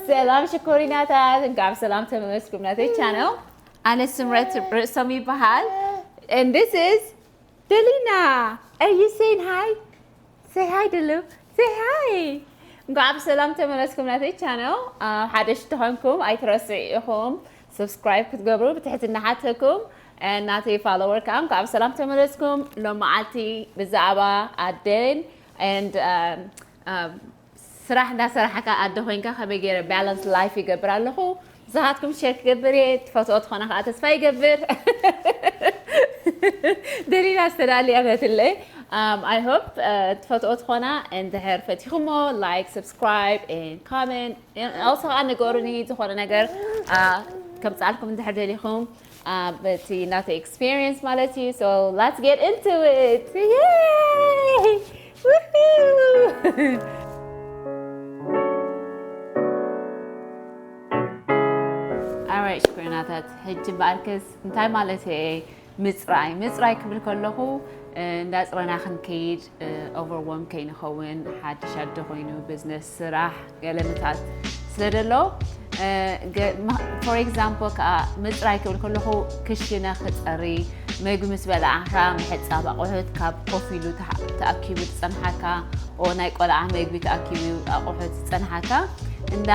ሰላም ሽኮሪናታት፣ እንኳዕ ብሰላም ተመለስኩም ናተይ ቻነል። ኣነ ስምረት ርእሶም ይበሃል። And this is ደሊና። Are you saying hi? Say hi ደሉ። Say hi. እንኳዕ ብሰላም ተመለስኩም ናተይ ቻነል። ሓደሽ ተኾንኩም ኣይትረስዑ ኢኹም ሰብስክራይብ ክትገብሩ ብትሕትና ሓተኩም። ናተይ ፎሎወር ከዓ እንኳዕ ብሰላም ተመለስኩም። ሎም መዓልቲ ብዛዕባ ኣደን and ስራሕ እንዳሰራሕካ ኣደ ኮይንካ ከመይ ገይረ ባላንስ ላይፍ ይገብር ኣለኹ ንስኻትኩም ሸር ክገብር እየ። ትፈትኦ ትኾና ከዓ ተስፋ ይገብር። ደሊና ዝተዳልያ መትለይ። I hope ትፈትኦ ትኾና። እንድሕር ፈቲኹሞ ላይክ፣ ሰብስክራይብ፣ ኮመንት also ከዓ ንገሩኒ። ዝኾነ ነገር ከምፃልኩም እንድሕር ደሊኹም በቲ ናተይ ኤክስፒሪየንስ ማለት እዩ። So let's get into it. Yay! Woohoo! Alright ሽኮሪናታት፣ ሕጂ በኣርከስ እንታይ ማለት እየ? ምፅራይ ምፅራይ ክብል ከለኹ እንዳፅረና ክንከይድ ኦቨርወልም ከይንኸውን፣ ሓድሽ ኣደ ኮይኑ ቢዝነስ ስራሕ ገለመታት ስለ ደሎ። For example ከዓ ምፅራይ ክብል ከለኹ ክሽነ ክፀሪ፣ ምግቢ ምስ በላዕካ ምሕፃብ፣ ኣቑሑት ካብ ኮፍ ኢሉ ተኣኪቡ ዝፀንሓካ፣ ናይ ቆልዓ ምግቢ ተኣኪቡ ኣቑሑት ዝፀንሓካ እንዳ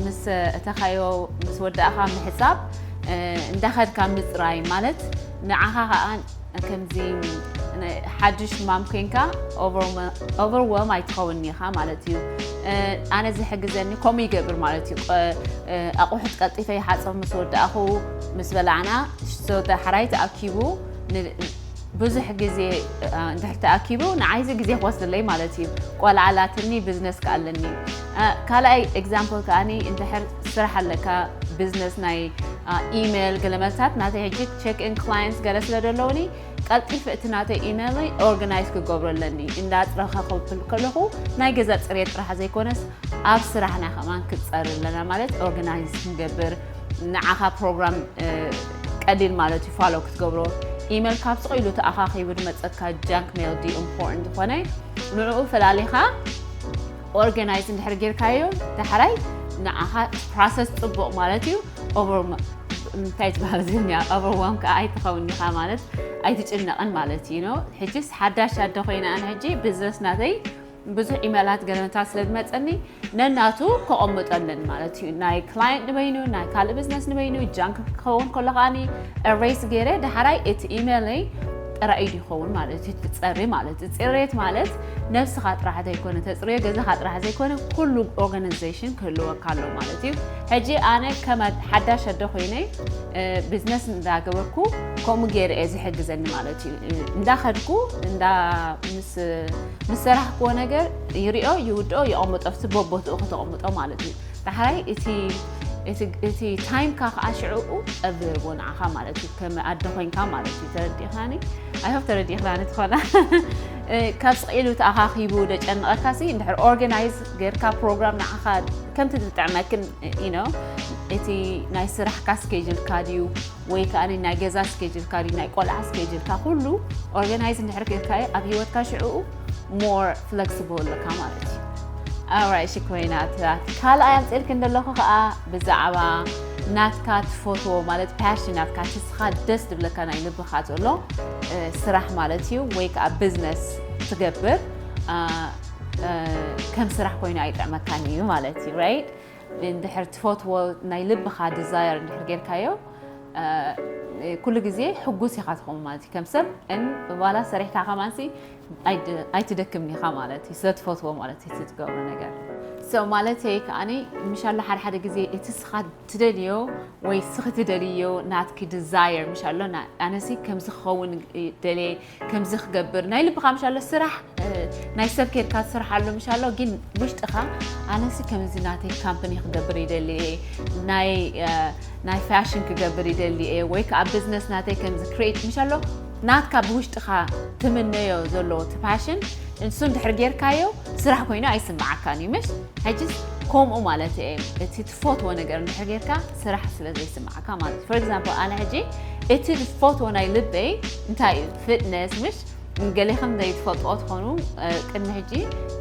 ምስ እተኻዮ ምስ ወዳእካ ምሕፃብ እንዳኸድካ ምፅራይ ማለት ንዓኻ ከዓ ከምዚ ሓድሽ ማም ኮይንካ ኦቨርወልም ኣይትኸውን ኢኻ ማለት እዩ። ኣነ ዝሕግዘኒ ከምኡ ይገብር ማለት እዩ። ኣቑሑት ቀልጢፈ ይሓፀብ ምስ ወዳእኹ ምስ በላዕና ዳሕራይ ተኣኪቡ ብዙሕ ግዜ እንድሕር ተኣኪቡ ንዓይዚ ግዜ ክወስድለይ ማለት እዩ። ቆልዓ ኣላትኒ ቢዝነስ ከኣለኒ ካልኣይ ኤግዛምፕል ከኣኒ እንድሕር ስራሕ ኣለካ ቢዝነስ ናይ ኢሜል ገለመልታት ናተይ ሕጂ ቸክ ኢን ክላየንትስ ገለ ስለ ዘለውኒ ቀልጢፍ እቲ ናተይ ኢሜይለይ ኦርጋናይዝ ክገብሮ ኣለኒ። እንዳፅረኻ ክብል ከለኹ ናይ ገዛ ፅሬት ጥራሕ ዘይኮነስ ኣብ ስራሕና ከማን ክትፀሪ ኣለና ማለት ኦርጋናይዝ ክንገብር ንዓኻ ፕሮግራም ቀሊል ማለት እዩ ፋሎ ክትገብሮ ኢሜል ካብ ስቕ ኢሉ ተኣኻኺቡ ዝመፀካ ጃንክ ሜል ድዩ ኢምፖርታንት ዝኾነ ንዕኡ ፈላሊኻ ኦርጋናይዝ እንድሕር ጌርካዮ ዳሕራይ ንዓኻ ፕሮሰስ ፅቡቕ ማለት እዩ። እንታይ ትበሃል ዝኛ ኦቨርዋም ከዓ ኣይትኸውን ኢኻ ማለት ኣይትጭነቕን ማለት እዩ። ሕጅስ ሓዳሽ ኣደ ኮይነ ኣነ ሕጂ ቢዝነስ ናተይ ብዙሕ ኢሜላት ገለመታት ስለ ዝመፀኒ ነናቱ ከቐምጠለን ማለት እዩ። ናይ ክላየንት ንበይኑ ናይ ካልእ ቢዝነስ ንበይኑ ጃንክ ክኸውን ከሎ ከዓኒ ኤሬስ ገይረ ዳሕራይ እቲ ኢሜለይ ጥራይ እዩ ይኸውን ማለት እዩ። ትፀሪ ማለት እዩ። ፅሬት ማለት ነብስኻ ጥራሕ ዘይኮነ ተፅርዮ ገዛኻ ጥራሕ ዘይኮነ ኩሉ ኦርጋናይዜሽን ክህልወካ ኣሎ ማለት እዩ። ሕጂ ኣነ ከም ሓዳሽ ኣደ ኮይነ ቢዝነስ እንዳገበርኩ ከምኡ ገይረ እየ ዝሕግዘኒ ማለት እዩ። እንዳኸድኩ እንዳ ምስ ምስ ሰራሕክዎ ነገር ይሪኦ ይውድኦ ይቐምጦ ኣብቲ በቦትኡ ከተቐምጦ ማለት እዩ። ዳሕራይ እቲ እቲ ታይምካ ከዓ ሽዕኡ ጠብ ዘርቦ ንዓኻ ማለት እዩ። ከም ኣደ ኮይንካ ማለት እዩ። ተረዲእኻኒ? ኣይሆፕ ተረዲእኽናኒ ትኾና። ካብ ስቕ ኢሉ ተኣኻኺቡ ደጨንቐካ ሲ እንድሕር ኦርጋናይዝ ጌርካ ፕሮግራም ንዓኻ ከምቲ ዝጥዕመክን ኢኖ እቲ ናይ ስራሕካ ስኬጅልካ ድዩ ወይ ከዓ ናይ ገዛ ስኬጅልካ ድዩ ናይ ቆልዓ ስኬጅልካ ኩሉ ኦርጋናይዝ እንድሕር ጌርካዮ ኣብ ህይወትካ ሽዕኡ ሞር ፍለክስብል ኣለካ ማለት እዩ። ኣራይ ሽኮይናታት ካልኣይ ኣምፅእልክ እንደለኹ ከዓ ብዛዕባ ናትካ ትፈትዎ ማለት ፓሽን ናትካ ትስኻ ደስ ዝብለካ ናይ ልብኻ ዘሎ ስራሕ ማለት እዩ ወይ ከዓ ቢዝነስ ትገብር ከም ስራሕ ኮይኑ ኣይጥዕመካን እዩ ማለት እዩ ራይት። እንድሕር ትፈትዎ ናይ ልብኻ ዲዛየር እንድሕር ጌርካዮ ኩሉ ግዜ ሕጉስ ኢኻ ትኸውን ማለት እዩ ከም ሰብ ን ዋላ ሰሪሕካ ከማንሲ ኣይትደክምን ኢኻ ማለት እዩ ስለ ትፈትዎ ማለት እዩ ትገብሮ ነገር ሰው ማለተይ ከዓኒ ምሻሎ ሓደ ሓደ ግዜ እቲ ስኻ ትደልዮ ወይ ስኺ ትደልዮ ናትኪ ዲዛየር ምሻሎ ኣነሲ ከምዚ ክኸውን ደልየ ከምዚ ክገብር ናይ ልብኻ ምሻሎ ስራሕ ናይ ሰብ ኬድካ ትስርሓሉ ምሻሎ ግን ውሽጥኻ ኣነሲ ከምዚ ናተይ ካምፕኒ ክገብር ይደሊ እየ ናይ ናይ ፋሽን ክገብር ይደሊ እየ ወይ ከዓ ቢዝነስ ናተይ ከምዚ ክሬት ምሻሎ ናትካ ብውሽጥኻ ትምነዮ ዘሎ እቲ ፓሽን ንሱ እንድሕር ጌርካዮ ስራሕ ኮይኑ ኣይስምዓካን እዩ ምሽ ሕጂስ ከምኡ ማለት እየ እቲ ትፈትዎ ነገር እንድሕር ጌርካ ስራሕ ስለ ዘይስምዓካ ማለት እዩ for example ኣነ ሕጂ እቲ ዝፈትዎ ናይ ልበይ እንታይ እዩ ፊትነስ ምሽ ገሌኹም ዘይትፈልጥዎ ትኾኑ። ቅድሚ ሕጂ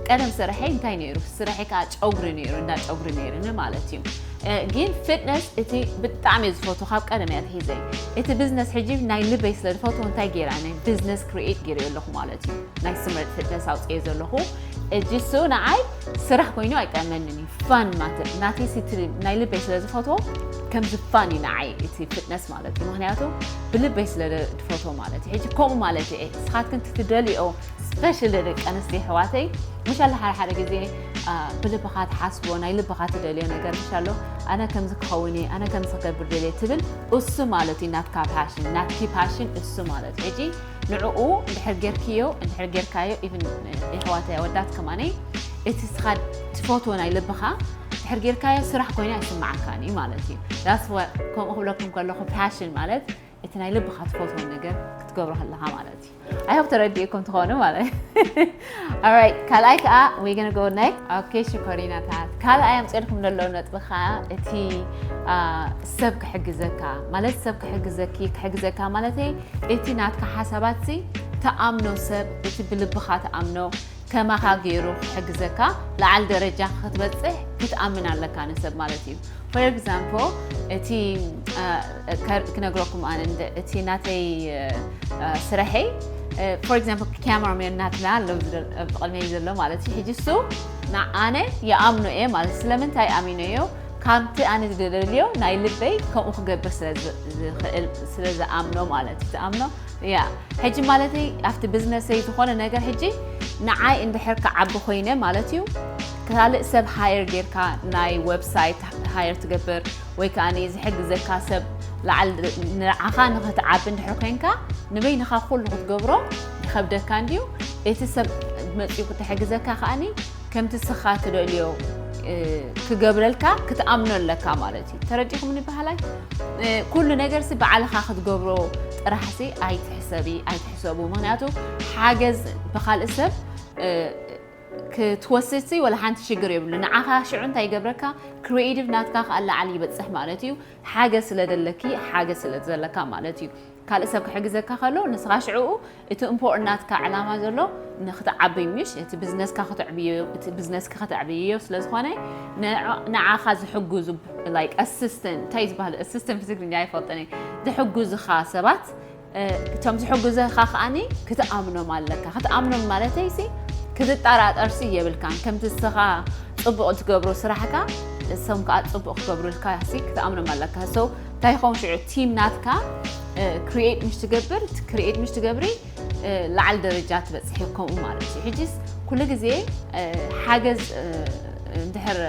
ቀደም ስርሐይ እንታይ ነይሩ? ስርሐይ ከዓ ጨጉሪ ነይሩ፣ እንዳ ጨጉሪ ነይሩኒ ማለት እዩ። ግን ፊትነስ እቲ ብጣዕሚ እየ ዝፈቱ፣ ካብ ቀደም እያ ትሒዘ። እቲ ቢዝነስ ሕጂ ናይ ልበይ ስለ ዝፈቱ እንታይ ገይራ ናይ ቢዝነስ ክሪኤት ገይረ ኣለኹ ማለት እዩ። ናይ ስምረት ፊትነስ ኣውፅኤ ዘለኹ። እጂ እሱ ንዓይ ስራሕ ኮይኑ ኣይጠመንን እዩ። ፋን ማተር ናተይ ሲቲ ናይ ልበይ ስለ ዝፈትዎ ከምዚ ፋን እዩ ንዓይ እቲ ፊትነስ ማለት እዩ። ምክንያቱ ብልበይ ስለ ዝፈትዎ ማለት እዩ። ሕጂ ከምኡ ማለት እየ። ንስኻትክን ትደልዮ ስፔሻሊ ደቂ ኣንስትዮ ኣሕዋተይ፣ ምሻለ ሓደ ሓደ ግዜ ብልብኻ ትሓስቦ ናይ ልብኻ ትደልዮ ነገር ምሻሎ፣ ኣነ ከምዚ ክኸውን እየ፣ ኣነ ከምዚ ክገብር ደልየ ትብል። እሱ ማለት እዩ ናትካ ፓሽን፣ ናትኪ ፓሽን እሱ ማለት እዩ። ሕጂ ንዕኡ እንድሕር ጌርክዮ እንድሕር ጌርካዮ ኢቭን የሕዋተይ ኣወዳት ከማነይ እቲ ስኻ ትፈትዎ ናይ ልብኻ እንድሕር ጌርካዮ ስራሕ ኮይና ይስምዓካን እዩ ማለት እዩ። ዳስ ከምኡ ክብለኩም ከለኹ ፓሽን ማለት እቲ ናይ ልብኻ ትፈትዎ ነገር ክትገብሮ ከለኻ ማለት እዩ። ኣይ ሆፕ ተረዲእኩም ትኾኑ ማለት እዩ። ካልኣይ ከዓ ወይ ገነ ጎ ናይ ኦኬ ሽኮሪናታት ካልኣይ ኣምፅልኩም ዘሎ ነጥቢ ከዓ እቲ ሰብ ክሕግዘካ ማለት ሰብ ክሕግዘኪ ክሕግዘካ ማለት እቲ ናትካ ሓሳባት ሲ ተኣምኖ ሰብ እቲ ብልብኻ ተኣምኖ ከማኻ ገይሩ ክሕግዘካ ላዓል ደረጃ ክትበፅሕ ክትኣምን ኣለካ ንሰብ ማለት እዩ። For example እቲ ክነግረኩም ኣነ እቲ ናተይ ስረሐይ for example ካሜራ ሜን ናትና ኣሎ ብቕድመይ ዘሎ ማለት እዩ። ሕጂ እሱ ንኣነ ይኣምኖ እየ ማለት ስለምንታይ ኣሚኖዮ ካብቲ ኣነ ዝደለልዮ ናይ ልበይ ከምኡ ክገብር ስለዝኽእል ስለዝኣምኖ ማለት እዩ። ዝኣምኖ ያ ሕጂ ማለተይ ኣብቲ ቢዝነሰይ ዝኾነ ነገር ሕጂ ንዓይ እንድሕር ክዓቢ ኮይነ ማለት እዩ ካልእ ሰብ ሃየር ጌርካ ናይ ዌብሳይት ሃየር ትገብር ወይ ከዓ ዝሕግዘካ ሰብ ላዓል ንዓኻ ንኽትዓቢ እንድሕር ኮይንካ ንበይንኻ ኩሉ ክትገብሮ ይኸብደካ እንድዩ። እቲ ሰብ መፅኡ ክትሕግዘካ ከዓኒ ከምቲ ስኻ ትደልዮ ክገብረልካ ክትኣምኖ ኣለካ ማለት እዩ። ተረዲኹም ንባህላይ ኩሉ ነገር ሲ ባዕልኻ ክትገብሮ ጥራሕ ሲ ኣይትሕሰቢ ኣይትሕሰቡ። ምክንያቱ ሓገዝ ብካልእ ሰብ ክትወስድ ሲ ወላ ሓንቲ ሽግር የብሉ። ንዓኻ ሽዑ እንታይ ይገብረካ ክሪኤቲቭ ናትካ ከዓ ላዓል ይበፅሕ ማለት እዩ። ሓገዝ ስለ ዘለኪ ሓገዝ ስለ ዘለካ ማለት እዩ። ካልእ ሰብ ክሕግዘካ ከሎ ንስኻ ሽዕኡ እቲ ኢምፖርታንት ናትካ ዕላማ ዘሎ ንክትዓብይ ምሽ እቲ ቢዝነስካ ክትዕብዮ እቲ ቢዝነስካ ክትዕብይዮ ስለ ዝኾነ ንዓኻ ዝሕግዙ like assistant እንታይ ዝበሃል assistant ብትግርኛ ኣይፈልጥን እየ ዝሕግዙኻ ሰባት እቶም ዝሕግዙኻ ከዓኒ ክትኣምኖም ኣለካ። ክትኣምኖም ማለተይ ሲ ክትጠራጠር ሲ የብልካን ከምቲ ንስኻ ፅቡቕ ትገብሮ ስራሕካ እሶም ከዓ ፅቡቕ ክገብሩልካ ሲ ክትኣምኖም ኣለካ። So እንታይ ይኸውን ሽዑ ቲም ናትካ ክሪኤት ምሽ ትገብር ክሪኤት ምሽ ትገብሪ ላዕሊ ደረጃ ትበፅሒ ከምኡ ማለት እዩ። ሕጂስ ኩሉ ግዜ ሓገዝ እንድሕር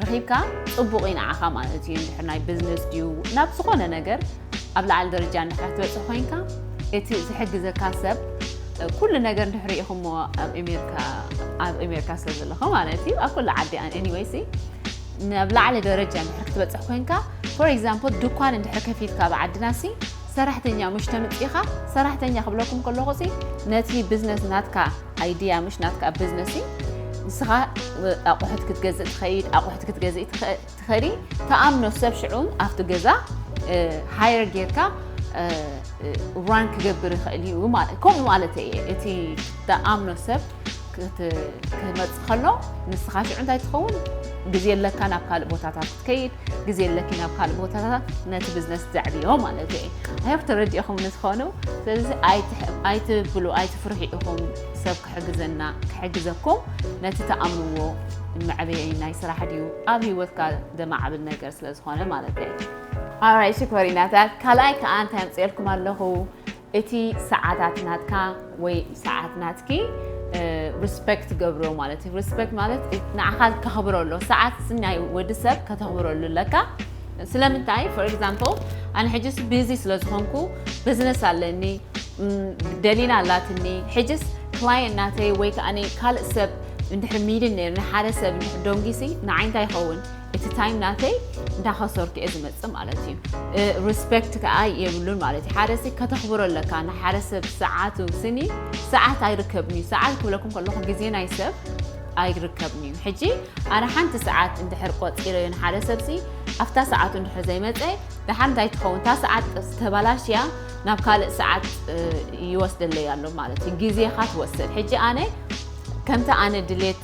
ረኺብካ ፅቡቕ እዩ ንዓኻ ማለት እዩ። እንድሕር ናይ ቢዝነስ ድዩ ናብ ዝኾነ ነገር ኣብ ላዕሊ ደረጃ እንድሕር ትበፅሕ ኮይንካ እቲ ዝሕግዘካ ሰብ ኩሉ ነገር እንድሕር ርኢኹሞ ኣብ ኣሜሪካ ኣብ ኣሜሪካ ስለ ዘለኹ ማለት እዩ ኣብ ኩሉ ዓዲ ኣን ኤኒወይሲ ናብ ላዕሊ ደረጃ እንድሕር ክትበፅሕ ኮይንካ for example ድኳን እንድሕር ከፊትካ ኣብ ዓድና ሲ ሰራሕተኛ ምሽ ተምፅኢኻ ሰራሕተኛ ክብለኩም ከለኹ ሲ ነቲ ቢዝነስ ናትካ ኣይድያ ምሽ ናትካ ቢዝነስ ንስኻ ኣቑሑት ክትገዝእ ትኸይድ ኣቑሑት ክትገዝእ ትኸዲ ተኣምኖ ሰብ ሽዑን ኣብቲ ገዛ ሃየር ጌርካ ራን ክገብር ይኽእል እዩ ማለት ከምኡ ማለት እየ። እቲ ተኣምኖ ሰብ ክመፅእ ከሎ ንስኻ ሽዑ እንታይ ትኸውን ግዜ ኣለካ ናብ ካልእ ቦታታት ክትከይድ ግዜ ኣለኪ ናብ ካልእ ቦታታት ነቲ ቢዝነስ ዘዕብዮ ማለት እየ። ኣይ ሆፕ ተረዲእኹም ንዝኾኑ ስለዚ ኣይትብሉ ኣይትፍርሑ ኢኹም ሰብ ክሕግዘና ክሕግዘኩም ነቲ ተኣምንዎ መዕበይ ናይ ስራሕ ድዩ ኣብ ህይወትካ ዘማዕብል ነገር ስለ ዝኾነ ማለት እየ። ኣራይ ሽኮሪናታት ካልኣይ ከዓ እንታይ ኣምፅኤልኩም ኣለኹ እቲ ሰዓታት ናትካ ወይ ሰዓት ናትኪ ሪስፔክት ገብሮ ማለት እዩ። ሪስፔክት ማለት ንዓኻ ከኽብረሎ ሰዓት ናይ ወዲ ሰብ ከተኽብረሉ ኣለካ። ስለምንታይ for example ኣነ ሕጅስ ቢዚ ስለ ዝኾንኩ ቢዝነስ ኣለኒ ደሊና ኣላትኒ ሕጅስ ክላየንት ናተይ ወይ ከዓ ካልእ ሰብ እንድሕር ሚድን ነይሩ ንሓደ ሰብ እንድሕር ደንጊሲ ንዓይ እንታይ ይኸውን እቲ ታይም ናተይ እንዳኸሰርኩ እየ ዝመፅእ ማለት እዩ። ሪስፔክት ከዓ የብሉን ማለት እዩ። ሓደ ሲ ከተኽብሮ ኣለካ ንሓደ ሰብ ሰዓቱ ስኒ ሰዓት ኣይርከብን እዩ። ሰዓት ክብለኩም ከለኹ ግዜ ናይ ሰብ ኣይርከብን እዩ። ሕጂ ኣነ ሓንቲ ሰዓት እንድሕር ቆፂረዮ ንሓደ ሰብ ሲ ኣብታ ሰዓቱ እንድሕር ዘይመፀ ደሓር እንታይ ትኸውን? እታ ሰዓት ዝተባላሽያ ናብ ካልእ ሰዓት ይወስደለይ ኣሎ ማለት እዩ። ግዜኻ ትወስድ። ሕጂ ኣነ ከምቲ ኣነ ድሌት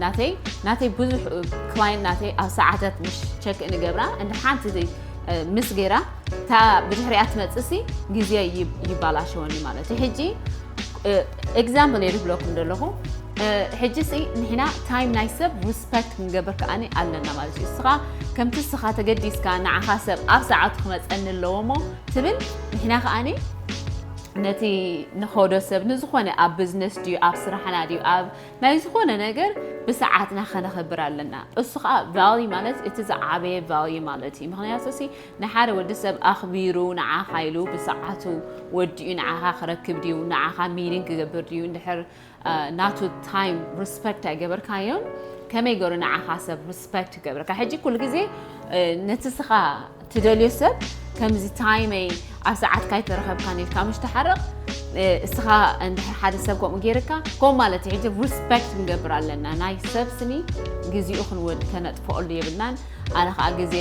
ናተይ ናተይ ብዙሕ ክላይንት ናተይ ኣብ ሰዓታት ምሽ ቸክ እንገብራ እንደ ሓንቲ ምስ ገይራ እታ ብድሕሪኣ ትመፅእሲ ግዜ ይባላሸወኒ ማለት እዩ። ሕጂ ኤግዛምፕል እየ ዝብለኩም ዘለኹ። ሕጂ ሲ ንሕና ታይም ናይ ሰብ ሪስፐክት ክንገብር ከኣኒ ኣለና ማለት እዩ። እስኻ ከምቲ እስኻ ተገዲስካ ንዓኻ ሰብ ኣብ ሰዓቱ ክመፀኒ ኣለዎ እሞ ትብል፣ ንሕና ከኣኒ ነቲ ንኸዶ ሰብ ንዝኾነ ኣብ ቢዝነስ ድዩ ኣብ ስራሕና ድዩ ኣብ ናይ ዝኾነ ነገር ብሰዓትና ከነኸብር ኣለና። እሱ ከዓ ቫልዩ ማለት እቲ ዝዓበየ ቫልዩ ማለት እዩ። ምክንያቱ ሲ ንሓደ ወዲ ሰብ ኣኽቢሩ ንዓኻ ኢሉ ብሰዓቱ ወዲኡ ንዓኻ ክረክብ ድዩ ንዓኻ ሚኒንግ ክገብር ድዩ እንድሕር ናቱ ታይም ሪስፐክት ኣይገበርካዮን ከመይ ገሩ ንዓኻ ሰብ ሪስፐክት ይገብርካ? ሕጂ ኩሉ ግዜ ነቲ ስኻ ትደልዮ ሰብ ከምዚ ታይመይ ኣብ ሰዓትካ ኣይተረኸብካን ኢልካ ምሽ ትሓርቕ። እስኻ እንድሕር ሓደ ሰብ ከምኡ ገይርካ ከምኡ ማለት እዩ። ሕጂ ሪስፐክት ክንገብር ኣለና። ናይ ሰብ ስኒ ግዜኡ ክንወድ ከነጥፍኦሉ የብልናን። ኣነ ከዓ ግዜ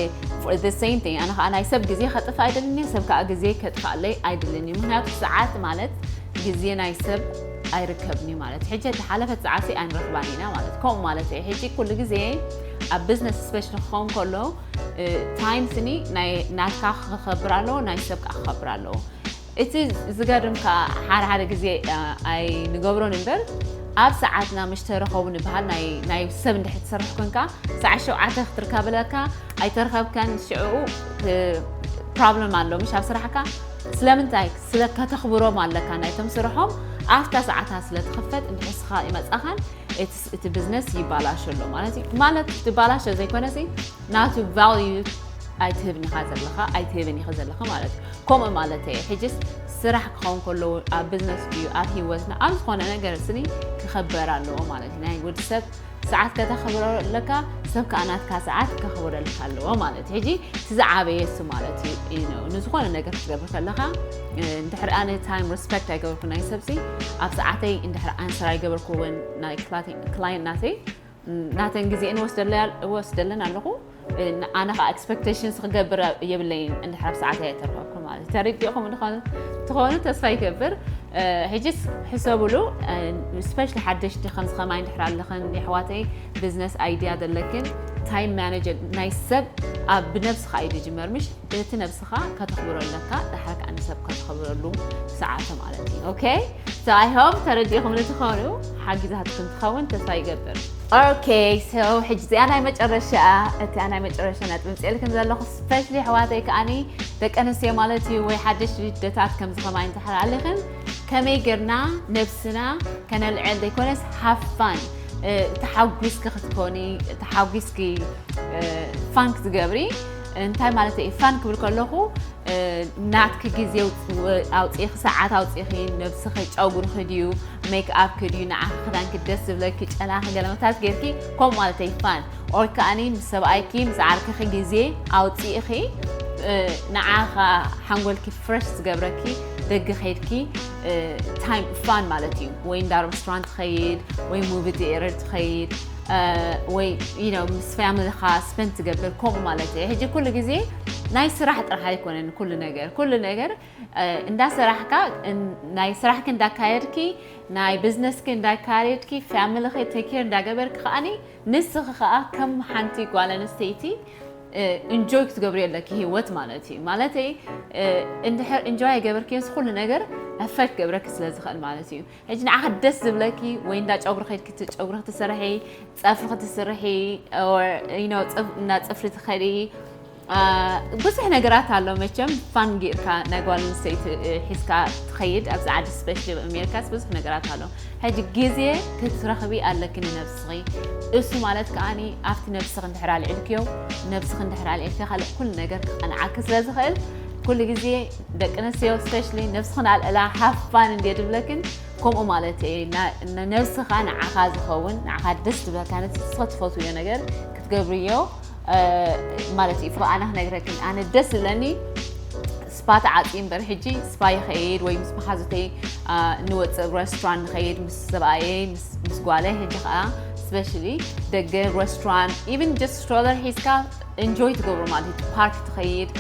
the same thing ኣነ ከዓ ናይ ሰብ ግዜ ከጥፍ ኣይደልን እየ፣ ሰብ ከዓ ግዜ ከጥፍኣለይ ኣይደልን እዩ። ምክንያቱ ሰዓት ማለት ግዜ ናይ ሰብ ኣይርከብን እዩ ማለት ሕጂ ተሓለፈት ሰዓት ኣይንረክባን ኢና ማለት ከምኡ ማለት እዩ። ሕጂ ኩሉ ግዜ ኣብ ቢዝነስ ስፔሻሊ ክኸውን ከሎ ታይም ስኒ ናይ ናትካ ክኸብር ኣለዎ፣ ናይ ሰብ ከዓ ክኸብር ኣለዎ። እቲ ዝገርም ከዓ ሓደ ሓደ ግዜ ኣይንገብሮን እምበር ኣብ ሰዓትና ምሽ ተረኸቡ ንበሃል ናይ ሰብ እንድሕር ትሰርሕ ኮንካ ሰዓት ሸውዓተ ክትርከብለካ ኣይተረኸብካን ሽዕኡ ፕሮብለም ኣሎ ምሽ ኣብ ስራሕካ ስለምንታይ ስለ ከተኽብሮም ኣለካ ናይቶም ስርሖም ኣብታ ሰዓታ ስለ ትኽፈት እንድሕር ስኻ ይመፃኻን እቲ ቢዝነስ ይባላሾ ኣሎ ማለት እዩ። ማለት ትባላሾ ዘይኮነሲ ናቱ ቫልዩ ኣይትህብን ኢኻ ዘለኻ ኣይትህብን ኢኻ ዘለኻ ማለት እዩ። ከምኡ ማለት እየ ሕጅስ ስራሕ ክኸውን ከለዎ ኣብ ቢዝነስ እዩ ኣብ ህይወትና ኣብ ዝኾነ ነገር ስኒ ክኸበር ኣለዎ ማለት እዩ። ናይ ወዲ ሰብ ሰዓት ከተኽብሮ ኣለካ ሰብ ከዓ ናትካ ሰዓት ከኽብረልካ ኣለዎ ማለት እዩ። ሕጂ እቲ ዝዓበየ እሱ ማለት እዩ። ንዝኾነ ነገር ክትገብር ከለኻ እንድሕር ኣነ ታይም ሪስፐክት ኣይገበርኩ ናይ ሰብሲ ኣብ ሰዓተይ እንድሕር ኣንሰር ኣይገበርኩ እውን ናይ ክላይንት ናተይ ናተን ግዜኤን ወስደለን ኣለኹ። ኣነ ከዓ ኤክስፐክቴሽንስ ክገብር የብለይን እንድሕር ኣብ ሰዓት ኣይተረኸብኩ ማለት ተረዲእኹም ትኾኑ ተስፋ ይገብር። ሕጅስ ሕሰብሉ ስፔሻሊ ሓደሽቲ ከምዚ ከማይ እንድሕር ኣለኽን የሕዋተይ ቢዝነስ ኣይድያ ዘለክን ታይም ማኔጀር ናይ ሰብ ኣብ ብነብስኻ እዩ ዝጅመር ምሽ እቲ ነብስኻ ከተኽብሮ ኣለካ ዳሕራ ከዓ ንሰብ ከተኽብረሉ ሰዓተ ማለት እዩ። ኦኬ so I hope ተረዲእኹም ንትኾኑ ሓጊዛትኩም ትኸውን ተስፋ ይገብር። ኦኬ so ሕጂ እዚኣ ናይ መጨረሻ እቲኣ ናይ መጨረሻ ነጥቢ ምፅኤልክን ዘለኹ ስፔሻሊ ኣሕዋተይ ከዓኒ ደቂ ኣንስትዮ ማለት እዩ ወይ ሓደሽ ልደታት ከምዚ ከማይ እንተሓላለኽን ከመይ ጌርና ነብስና ከነልዕል ዘይኮነስ ሃፋን ተሓጒስኪ ክትኮኒ ተሓጒስኪ ፋን ክትገብሪ እንታይ ማለት እዩ ፋን ክብል ከለኹ ናትኪ ግዜ ኣውፅኢኺ ሰዓት ኣውፅኢኺ ነብስኺ ጨጉርኺ ድዩ ሜክ ኣፕኪ ድዩ ንዓኺ ክዳንኪ ደስ ዝብለኪ ጨናኺ ገለመታት ጌርኪ ከምኡ ማለት እዩ ፋን ኦር ከዓኒ ምስ ሰብኣይኪ ምስ ዓርክኺ ግዜ ኣውፅኢኺ ንዓኻ ሓንጎልኪ ፍረሽ ዝገብረኪ ደገ ከይድኪ ታይም ፋን ማለት እዩ ወይ እንዳ ሬስቶራንት ትኸይድ ወይ ሙቪ ቲኤተር ትኸይድ ወይ ምስ ፋሚሊኻ ስፐንድ ትገብር ከምኡ ማለት እዩ ሕጂ ኩሉ ግዜ ናይ ስራሕ ጥራሕ ኣይኮነን ኩሉ ነገር ኩሉ ነገር እንዳሰራሕካ ናይ ስራሕኪ እንዳካየድኪ ናይ ቢዝነስኪ እንዳካየድኪ ፋሚሊኺ ቴክ ኬር እንዳገበርኪ ከዓኒ ንስኺ ከዓ ከም ሓንቲ ጓል ኣንስተይቲ እንጆይ ክትገብሪ ኣለኪ ህይወት ማለት እዩ ማለተይ እንድሕር እንጆይ ኣይገበርክዮስ ኩሉ ነገር ኣፈክት ክገብረኪ ስለ ዝኽእል ማለት እዩ ሕጂ ንዓኻ ደስ ዝብለኪ ወይ እንዳ ጨጉሪ ከይድኪ ጨጉሪ ክትሰርሒ ፀፍሪ ክትስርሒ እንዳ ፅፍሪ ትኸዲ ብዙሕ ነገራት ኣሎ መቸም ፋን ጌርካ ናይ ጓል ኣንስተይቲ ሒዝካ ትኸይድ ኣብዚ ዓዲ ስፔሻሊ ኣብ ኣሜሪካስ ብዙሕ ነገራት ኣሎ ሕጂ ግዜ ክትረኽቢ ኣለኪ ንነብስኺ እሱ ማለት ከዓኒ ኣብቲ ነብስኺ እንድሕር ኣልዒልክዮ ነብስኺ እንድሕር ኣልዒልኪ ካልእ ኩሉ ነገር ክቐንዓኪ ስለ ዝኽእል ኩሉ ግዜ ደቂ ኣንስትዮ ስፔሻሊ ነብስኽን ኣልዕላ ሃፋን እንድየ ድብለክን ከምኡ ማለት እየ ነብስኻ ንዓኻ ዝኸውን ንዓኻ ደስ ትብለካ ነቲ ንስኻ ትፈትውዮ ነገር ክትገብርዮ ማለት እዩ ኣነ ክነግረክን ኣነ ደስ ዝብለኒ ስፓ ተዓፂ እምበር ሕጂ ስፓ ይኸይድ ወይ ምስ መሓዙተይ ንወፅእ ሬስቶራንት ንኸይድ ምስ ሰብኣየይ ምስ ጓለይ ሕጂ ከዓ ስፔሻሊ ደገ ሬስቶራንት ኢቨን ጀስት ስትሮለር ሒዝካ ኢንጆይ ትገብሮ ማለት እዩ ፓርክ ትኸይድ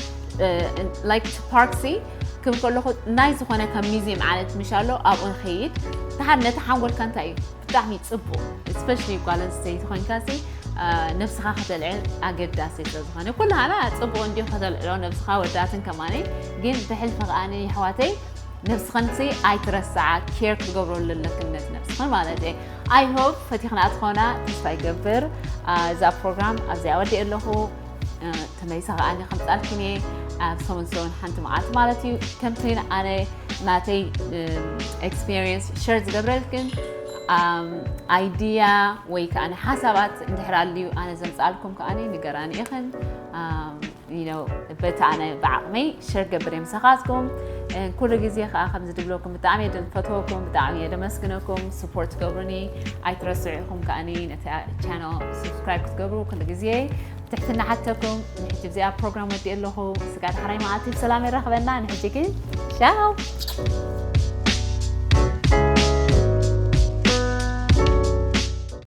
like to park ሲ ክብል ከለኹ ናይ ዝኾነ ከም ሙዚየም ዓይነት ምሽ ኣሎ ኣብኡ ንኸይድ ተሓድ ነቲ ሓንጎልካ እንታይ እዩ ብጣዕሚ ፅቡቅ especially ጓል ኣንስተይቲ ኮይንካ ሲ ነብስኻ ከተልዕል ኣገዳሲ ስለዝኾነ ኩልሃና ፅቡቅ እንዲዩ ከተልዕሎ ነብስኻ ወዳትን ከማነይ ግን ብሕልፊ ከዓኒ ይሕዋተይ ነብስኽን ሲ ኣይትረስዓ care ክትገብሮ ኣለክን ነቲ ነብስኽን ማለት እየ I hope ፈቲኽና ትኾና ተስፋ ይገብር እዛ ፕሮግራም ኣብዚኣ ወዲእ ኣለኹ ተመሊሰ ከዓኒ ከምፃልክን እየ ኣብ ሰሙን ሰሙን ሓንቲ መዓልቲ ማለት እዩ ከምቲ ኣነ ናተይ experience share ዝገብረልክን idea ወይ ከዓ ሓሳባት እንድሕር ኣልዩ ኣነ ዘምፃልኩም ከዓ ንገራኒ ኢኽን you know በቲ ኣነ ብዓቕመይ share ገብር እየ ምሳኻትኩም ኩሉ ግዜ ከዓ ከምዚ ድብለኩም ብጣዕሚ እየ ድፈትወኩም ብጣዕሚ እየ ደመስግነኩም support ትገብሩኒ ኣይትረስዑ ኢኹም ከዓ ነቲ channel subscribe ክትገብሩ ኩሉ ግዜ ትሕትና ሓተኩም ንሕጂ እዚኣ ፕሮግራም ወዲእ ኣለኹ ስጋ ዳሕራይ መዓልቲ ብሰላም ይራኽበና ንሕጂ ግን ቻው